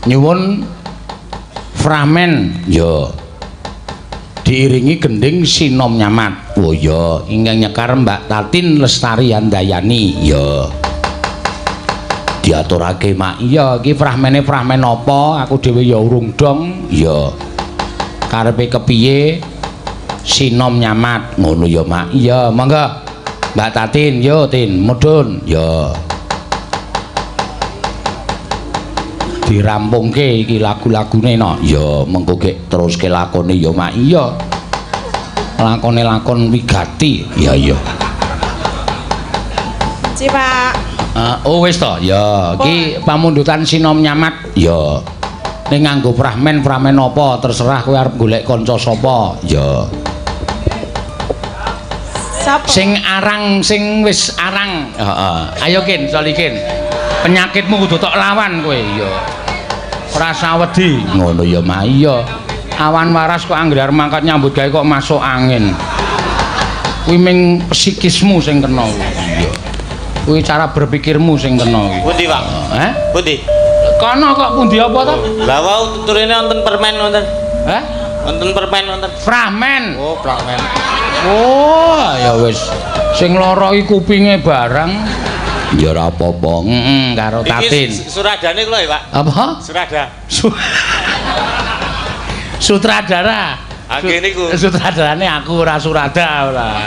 Nyuwun fragmen ya. Diiringi gending Sinom Nyamat. Oh iya, ingkang nyekar Mbak Tatin Lestari Handayani. Ya. Diaturake Mak. Iya, iki fragmene fragmen apa? Aku dhewe ya urung dong. Ya. Karepe kepiye? Sinom Nyamat. Ngono ya, Mak. Iya, monggo. Mbak Tatin, yo Tin, mudhun. Ya. Dirampungke iki lagu-lagune no. Ya mengko gek teruske lakone ya Mak. Iya. Lakone lakon wigati. Ya iya. Ci Pak. Oh wis to. Ya, iki pamundutan Sinom Nyamat. Ya. Ning nganggo fragmen-fragmen apa terserah kowe arep golek kanca sapa. Ya. Sapa? Sing arang sing wis arang. Heeh. Ayo Kin, Solikin. Penyakitmu kudu tok lawan kowe. Ya. Ora sawedi. Ngono ya Mak. Iya. Awan waras kok anggere arep mangkat nyambut gawe kok masuk angin. Kuwi ming psikismu sing kena kuwi. Iya. Kuwi cara berpikirmu sing kena kuwi. Pundi, Pak? Heh? Pundi? Kono kok pundi apa to? Lah wau tuturine wonten permen wonten. Heh? Wonten permen wonten. Fragmen. Oh, fragmen. Oh, ya wis. Sing lara iki kupinge barang. Ya ora apa-apa. Heeh, karo Tatin. Iki suradane kula ya, Pak. Apa? Surada. Sutradara. Nggih niku. Sutradarane aku ora surada ora.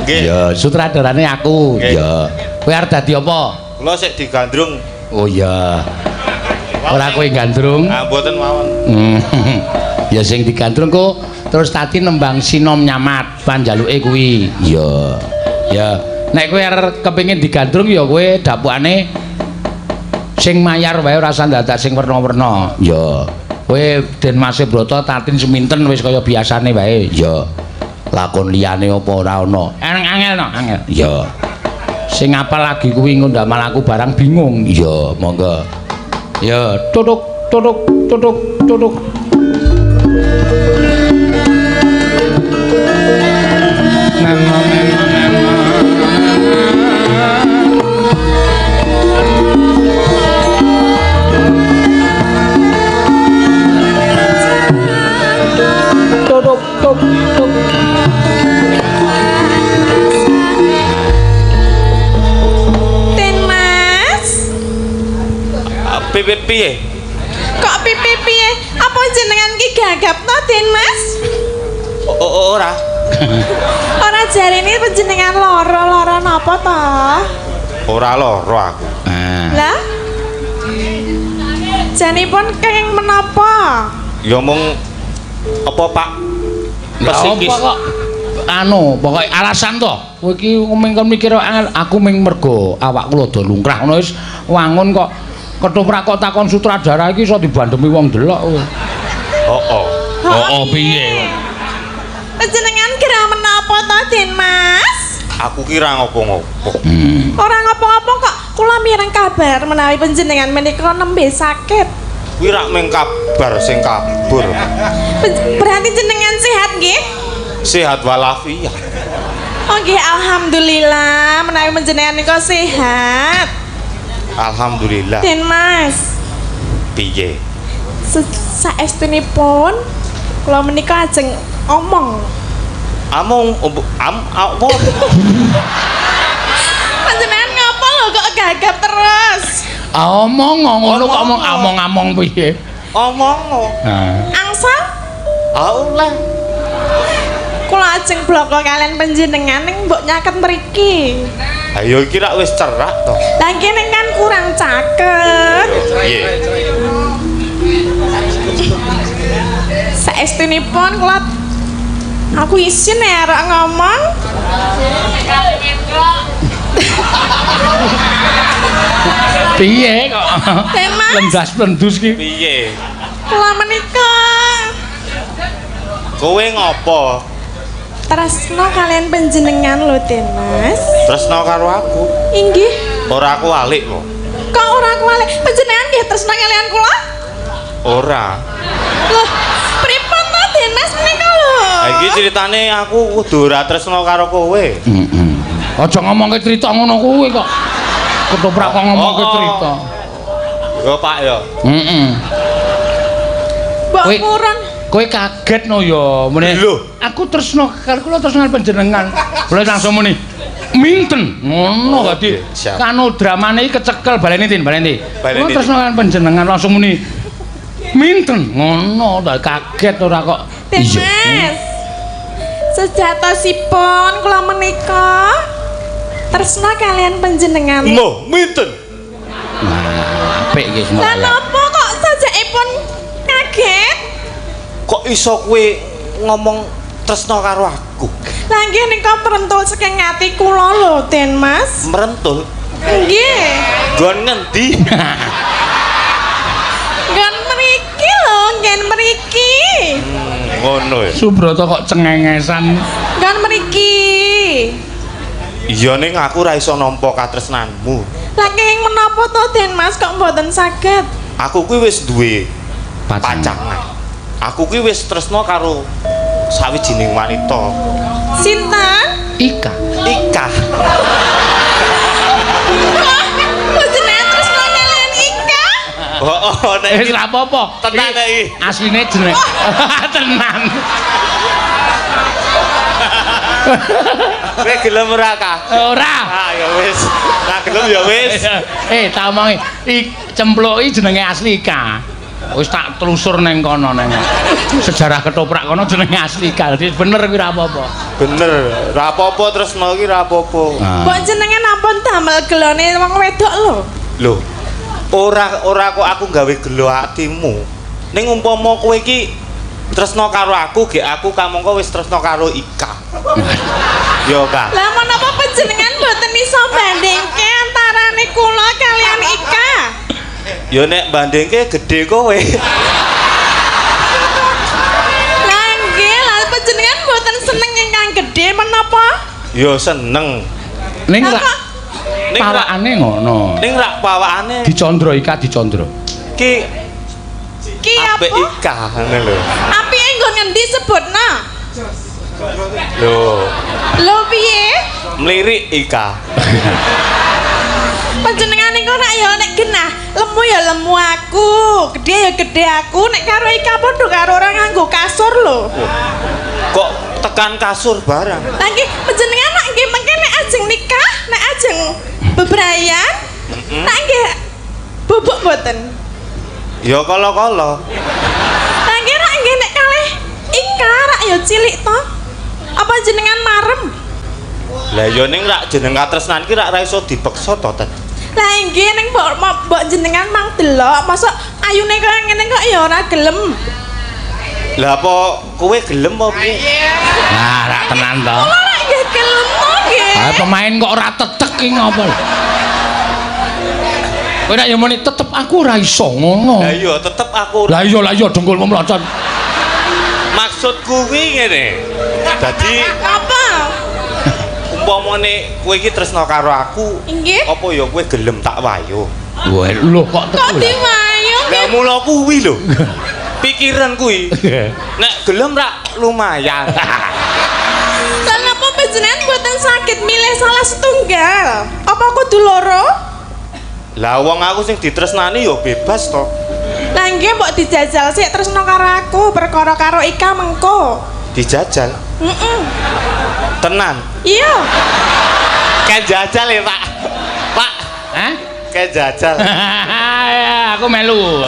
Nggih. Ya, sutradarane aku. Ya. Kowe arep dadi apa? Kula sik digandrung. Oh iya. Ora kowe gandrung? Ah, mboten mawon. Ya sing digandrung kok terus Tatin nembang Sinom Nyamat panjaluke kuwi. Ya. Ya. Nek kowe arep kepengin digandrung ya kowe dapukane sing mayar wae ora usah dadak sing werna-werna. Ya. Kowe Den Mas Brata Tatin seminten wis kaya biasane wae. Ya. Lakon liyane apa ora ana? Angel no, angel. Ya. Sing apal lagi kuwi engko ndamel aku barang bingung. Ya, monggo. Ya, tutuk tutuk tutuk tutuk. Tutuk tuk tuk. Ten Mas. Piye piye? Kok piye piye? Apa jenengan ki gagap to, Den Mas? Ora. Ora jarene panjenengan lara-lara napa to? Ora lara aku. Lah? Janipun kenging menapa? Ya mung apa Pak? Psikis kok anu pokoke alasan to. Kowe iki mung mikir aku mung mergo awakku rada lungkrah ngono wis wangun kok ketoprak kok takon sutradara iki iso dibandemi wong delok kowe. Heeh. Heeh piye? Panjenengan kira menapa to, Den Mas? Aku kira ngopo-ngopo. Ora ngopo-ngopo kok kula mireng kabar menawi panjenengan menika nembe sakit. Kuwi rak mung kabar sing kabur. Berarti jenengan sehat nggih? Sehat walafiat. Oh nggih, alhamdulillah menawi panjenengan nika sehat. Alhamdulillah. Den Mas. Piye? Saestunipun kula menika ajeng omong. Among am apa? Panjenengan ngapa lho kok gagap terus? Omong ngono kok omong among-among piye? Omong. Heeh. Angsal? Ah oleh. Kula ajeng bloko kalian panjenengan ning mbok nyaket mriki. Ayo iki rak wis cerak to. Lah kene kan kurang caket. Piye? Saestunipun kula aku isin ya arek ngomong. Piye kok? Lendas-lendus ki. Piye? Kula menika. Kowe ngopo? Tresno kalian panjenengan lho, Den Mas. Tresno karo aku? Inggih. Ora kualik kok. Kok ora kualik? Panjenengan nggih tresno kalian kula? Ora. Loh, pripun to Den Mas menika lho? Ha iki critane aku kudu ora tresno karo kowe. Heeh. Aja ngomongke crita ngono kuwi kok. Ketoprak kok ngomongke crita. Yo Pak yo. Heeh. Mbok purun. Kowe kaget no ya muni. Aku tresno karo kula tresno panjenengan. Kula langsung muni minten. Ngono dadi kanu dramane iki kecekel baleni Tin, baleni. Kula tresno karo panjenengan langsung muni minten. Ngono ta kaget ora kok. Iya. Mas. Sejatosipun kula menika tresno kalian panjenengan. Lho, minten. Nah, apik iki semua. Lah napa kok sajakipun kaget? Kok iso kowe ngomong tresno karo aku? Lah nggih nika merentul saking ati kula lho, Den Mas. Merentul? Nggih. Nggon ngendi? Nggon mriki lho, nggen mriki. Ngono ya. Subrata kok cengengesan. Nggon mriki. Iya ning aku ora iso nampa katresnanmu. Lah kenging menapa to, Den Mas kok mboten saged? Aku kuwi wis duwe pacangan. Aku kuwi wis tresno karo sawijining wanita. Sinten? Ika. Ika. Panjenengan tresno kalian Ika? Heeh, nek wis ra apa-apa. Tenan iki. Asline jeneng. Tenan. Kowe gelem ora, Kak? Ora. Ah, ya wis. Ra gelem ya wis. Tak omongi. Cempluki jenenge asli Ika. Wis tak telusur neng kono neng sejarah ketoprak kono jenenge asli Ika. Dadi bener kuwi ra apa-apa. Bener, ra apa-apa tresno iki ra apa-apa. Mbok jenenge ampun damel gelone wong wedok lho. Lho. Ora kok aku gawe gelo atimu. Ning umpama kowe iki tresno karo aku, gek aku kamangka wis tresno karo Ika. Yo, Kak. Lah menapa panjenengan mboten iso bandingke antarane kula kalian Ika? Ya nek bandingke gedhe kowe. Lah nggih, lah panjenengan mboten seneng ingkang gedhe menapa? Ya seneng. Ning rak pawakane ngono. Ning rak pawakane dicandra Ika dicandra. Ki ki apa? Ika ngene lho. Apike nggon ngendi sebutna? Lho. Lho piye? Mlirik Ika. Panjenengan niku nek ya nek genah, lemu ya lemu aku, gedhe ya gedhe aku, nek karo Ika padha karo ora nganggo kasur lho. Kok tekan kasur barang? Lah nggih panjenengan nek nggih mengke nek ajeng nikah, nek ajeng bebrayan, nek nggih bubuk mboten? Ya kala-kala. Lah nggih rak nggih nek kalih Ika rak ya cilik to. Apa jenengan marem? Lah ya ning rak jeneng katresnan ki rak ra iso dipeksa to, Ten. Lah nggih ning mbok jenengan mang delok, mosok ayune kaya ngene kok ya ora gelem. Lah apa kowe gelem apa piye? Nah, rak tenan to. Kula rak nggih gelem to nggih. Ah pemain kok ora tetek ki ngopo lho. Kowe nek ya muni tetep aku ora iso ngono. Lah iya tetep aku. Lah iya dengkulmu mlocot. Maksudku kuwi ngene. Dadi apa? Umpamane kowe iki tresno karo aku, nggih. Apa ya kowe gelem tak wayo? Wah, lho kok kok diwayo? Lah mula kuwi lho. Pikiran kuwi. Nek gelem rak lumayan. Lah napa panjenengan mboten saged milih salah setunggal? Apa kudu loro? Lah wong aku sing ditresnani ya bebas to. Lah nggih mbok dijajal sik tresno karo aku, perkara karo Ika mengko. Dijajal? Heeh. Tenan? Iya. Kayak jajal ya, Pak. Pak. Hah? Kayak jajal. Aku melu.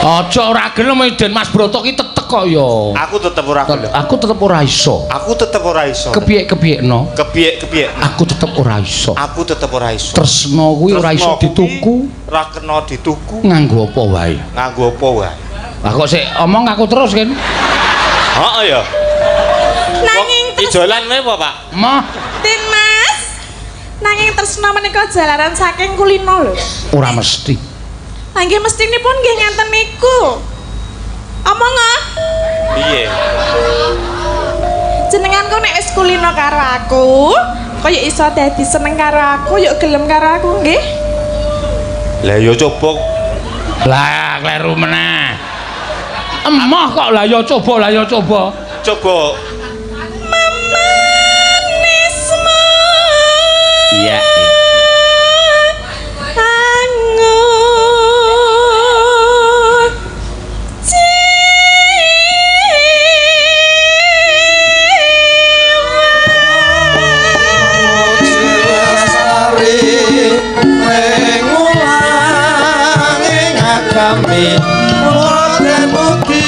Aja ora gelem Den Mas Broto ki tetek kok ya. Aku tetep ora gelem. Aku tetep ora iso. Aku tetep ora iso. Kepiye-kepiyekno? Kepiye-kepiye? Aku tetep ora iso. Aku tetep ora iso. Tresno kuwi ora iso dituku. Ora kena dituku. Nganggo apa wae? Nganggo apa wae? Lah kok sik omong aku terus kan? Heeh ya. Nanging ijolan wae apa, Pak? Moh. Den Mas. Nanging tresno menika jalaran saking kulino lho. Ora mesti. Lah nggih mestinipun nggih ngenten niku. Omong ah. Piye? Jenengan kok nek wis kulino karo aku, kaya iso dadi seneng karo aku, yuk gelem karo aku nggih. Lah ya coba. Lah kleru meneh. Emoh kok lah ya coba, lah ya coba. Coba. Memanismu. Iya. kami mula den budi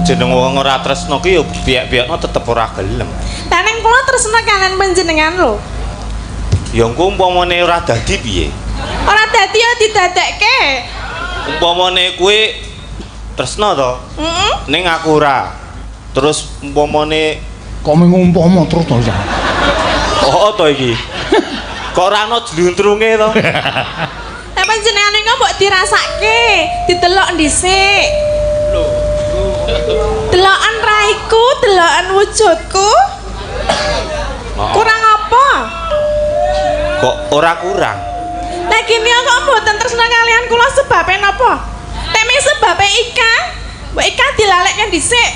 jeneng wong ora tresno ki ya biyak-biyakno tetep ora gelem. Lah ning kula tresno kalian panjenengan lho. Ya engko umpamane ora dadi piye? Ora dadi ya didadekke. Umpamane kowe tresno to? Heeh. Ning aku ora. Terus umpamane kok ngumpama terus to ya. Oh to iki. Kok ora ana jluntrunge to? Lah panjenengan engko mbok dirasake, didelok dhisik. Lho. Delokan raiku, delokan wujudku. Kurang apa? Kok ora kurang? Lah gini kok mboten tresna kalian kula sebabe napa? Teme sebabe Ika. Mbok Ika dilalekke dhisik.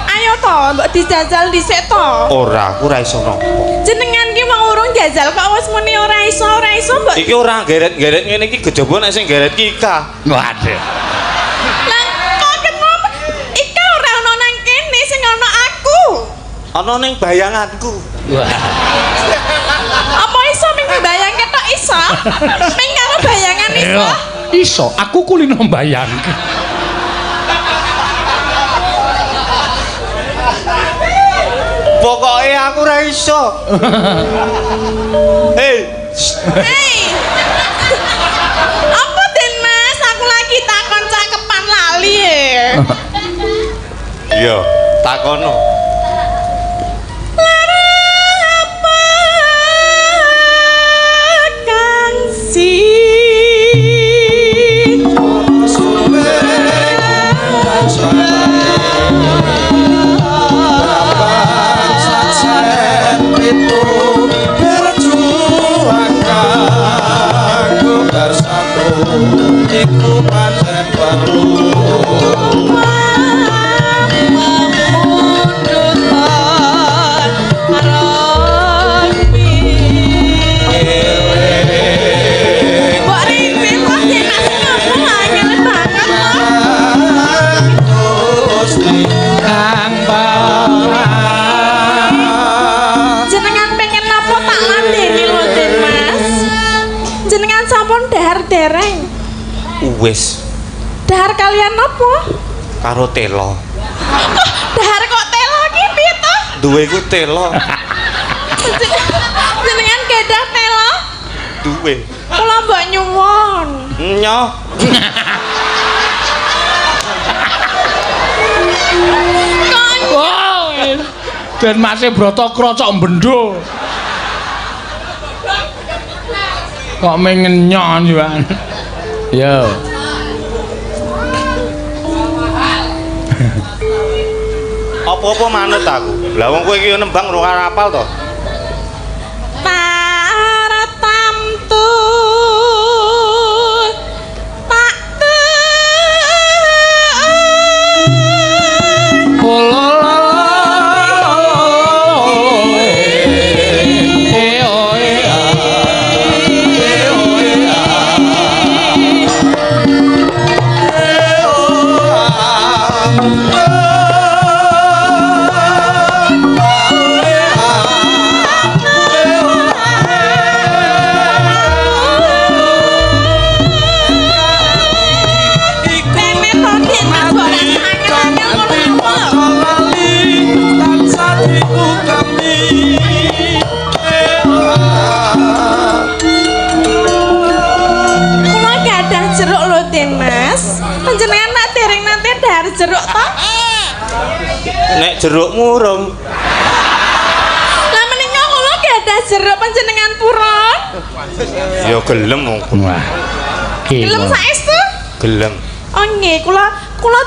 Ayo to, mbok dijajal dhisik to. Ora, aku ora iso napa. Jenengan ki wong urung jajal kok wis muni ora iso, ora iso mbok. Iki ora geret-geret ngene iki kejaba nek sing geret ki Ika. Waduh. Ana ning bayanganku. Wah. Apa iso ming bayangke tok iso? Ming karo bayangan iso? Iso, aku kulino mbayangke. Pokoke aku ora iso. Hei. Hei. Apa Den Mas? Aku lagi takon cakepan lali e. Iya, takono. Iku pancen perlu jenengan pengen napa tak ladeni lho Den Mas. Jenengan sampun dahar dereng. Wis. Dahar kalian napa? Karo telo. Kok dahar kok telo ki piye to? Duwe ku telo. Jenengan gadah telo? Duwe. Kula mbok nyuwun. Nyoh. Wow. Den Mase Brata krocok bendo. Kok mengenyon yo. Yo. Apa-apa manut aku. Lah wong kowe iki nembang ora apal to. Tartamtu tak panjenengan nak dereng nate dahar jeruk to? Nek jeruk murung. Lah menika kula gadah jeruk panjenengan purun. Ya gelem wong. Wah. Gelem saestu? Gelem. Oh nggih, kula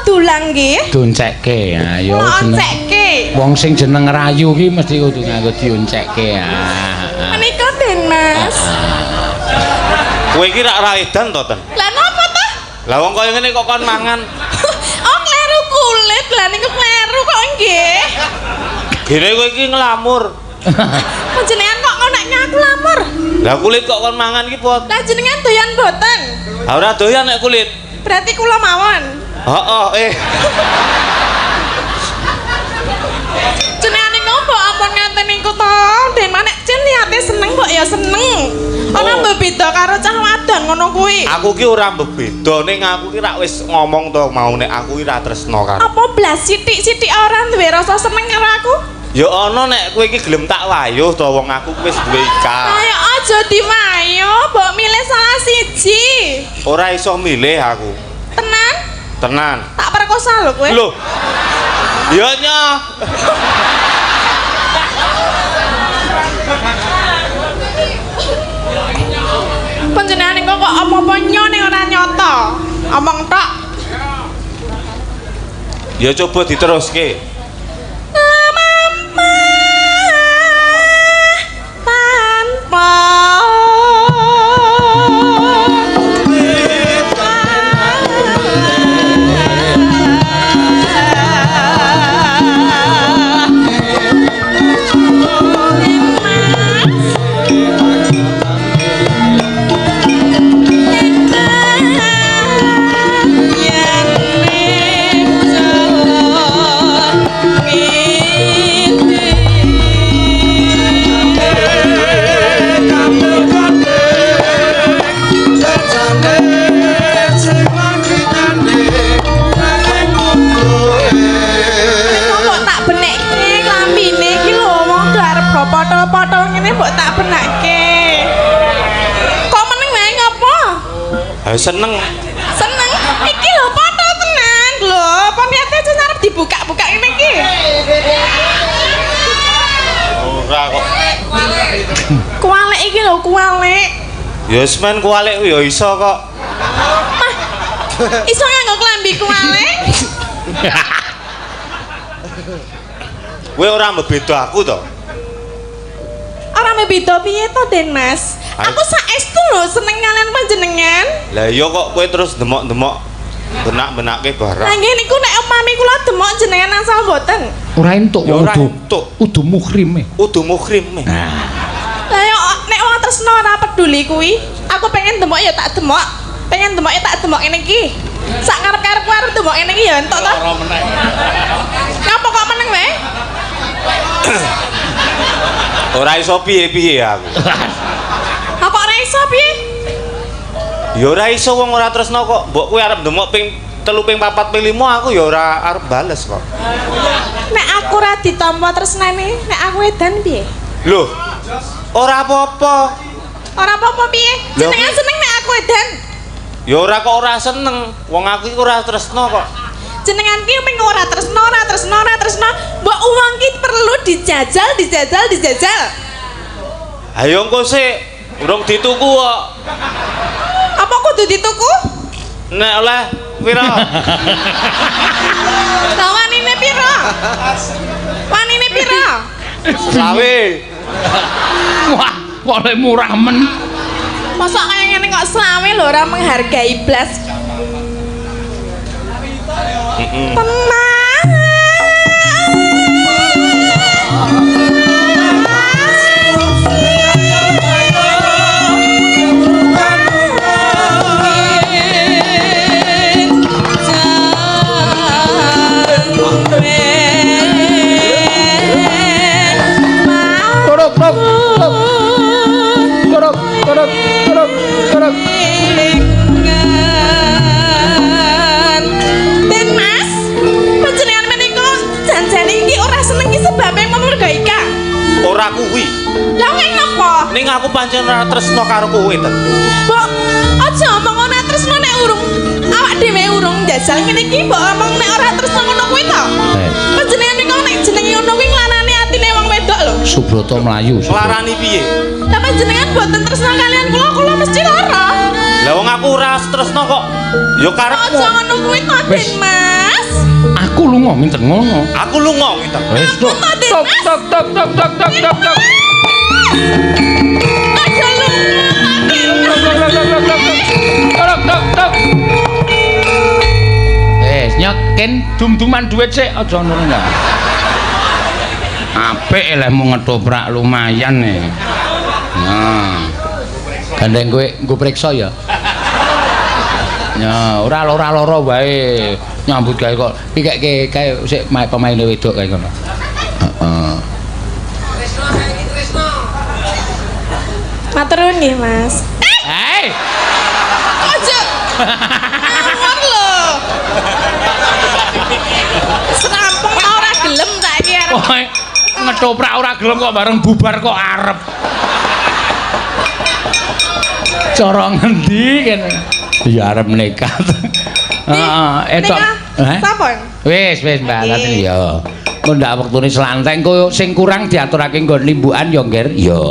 dulang nggih. Doncekke. Ayo jeneng. Wong sing jeneng rayu ki mesti kudu nganggo dioncekke. Ah. Menika Den Mas. Kowe iki rak ra edan to, Ten? Lah napa to? Lah wong kaya ngene kok kon mangan. Oh, kleru ku. Kulit lah niku kleru kok nggih. Gene kowe iki nglamur. Panjenengan kok ngonekke aku lamur? Lah kulit kok kon mangan iki, Pot. Lah jenengan doyan mboten? Ha ora doyan nek kulit. Berarti kula mawon. Heeh, Jenengan niku mbok ampun ngaten niku to. Den manek jen niate seneng mbok ya seneng. Ora mbebeda karo cah wadon ngono kuwi. Aku ki ora mbebeda ning aku ki rak wis ngomong to mau nek aku ki ra tresno karo. Apa blas sithik-sithik ora duwe rasa seneng karo aku? Ya ana nek kowe iki gelem tak wayuh to wong aku wis duwe Ika. Ayo aja diwayuh, mbok milih salah siji. Ora iso milih aku. Tenan? Tenan. Tak perkosa lho kowe. Lho. Ya nyoh. Panjenengan niku kok apa-apa nyo ning ora nyata. Omong tok. Ya coba diteruske. Tanpa potol-potol ngene mbok tak benake. Kok meneng wae ngopo? Ha seneng. Seneng. Iki lho potol tenan lho. Apa niate aja arep dibuka-buka ngene iki? Ora kok. Kualek iki lho, kualek. Ya wis men kualek ya iso kok. Mah. Iso nganggo klambi kualek? Kowe ora mbebeda aku to? Ora mebeda piye to, Den Mas? Aku saestu lho seneng kalian panjenengan. Lah iya kok kowe terus demok-demok benak-benake barang. Lah nggih niku nek upami kula demok jenengan asal mboten. Ora entuk wong udu. Udu muhrime. Udu muhrime. Nah. Lah yo nek wong tresno ora peduli kuwi. Aku pengen demok ya tak demok. Pengen demok ya tak demok ngene iki. Sak karep-karepku arep demok ngene iki ya entuk to. Ora meneng. Ngapa kok meneng wae? Ora iso piye-piye aku. Apa ora iso piye? Ya ora iso wong ora tresno kok. Mbok kowe arep ndemok ping 3 ping 4 ping 5 aku ya ora arep bales kok. Nek aku ora ditampa tresnane, nek aku edan piye? Lho. Ora apa-apa. Ora apa-apa piye? Jenengan seneng nek aku edan? Ya ora kok ora seneng. Wong aku iki ora tresno kok. Jenengan ki mung ora tresno, ora tresno, ora tresno. Mbok uang ki perlu dijajal, dijajal, dijajal. Ayo engko sik, urung dituku kok. Apa kudu dituku? Nek oleh pira? Lah wanine pira? Wanine pira? Selawe. Wah, kok lek murah men. Mosok kaya ngene kok selawe lho ora menghargai blas. Tenang. Torok tok tok. Torok torok torok torok. Den Mas, panjenengan menika janjane iki ora seneng iki sebabe mergo Ika. Ora kuwi. Lah kok napa? Ning aku pancen ora tresno karo kowe ten. Mbok aja omong ora tresno nek urung awak dhewe urung njajal ngene iki mbok omong nek ora tresno ngono kuwi to. Panjenengan menika nek jenenge ngono kuwi nglarani atine wong wedok lho. Subroto mlayu. Nglarani piye? Lah panjenengan boten tresno kalian kula, kula mesti lara. Lah wong aku ora tresno kok. Ya karepmu. Aja ngono kuwi to, Den Mas. Aku lunga minten ngono. Aku lunga minten. Wis tok tok tok tok tok tok tok tok tok. Aja lunga, Den Mas. Tok tok tok. Wis nyok. Ken dum-duman duit sik aja ngono ya. Apik lehmu ngetoprak lumayan e. Nah. Gandeng kowe nggo priksa ya. Ya, ora lara wae. Nyambut gawe kok. Iki kae kae sik pemaine wedok kae ngono. Heeh. Tresno saiki Tresno. Matur nuwun nggih, Mas. Hei. Aja. Ngawur lho. Serampung ora gelem saiki arep. Ngetoprak ora gelem kok bareng bubar kok arep. Cara ngendi kene? Ya arep nekat. Heeh, etok. Sampun. Wis, wis Mbak Tatin ya. Engko ndak wektune selanteng kok sing kurang diaturake nggon limbukan ya, Ngger. Ya.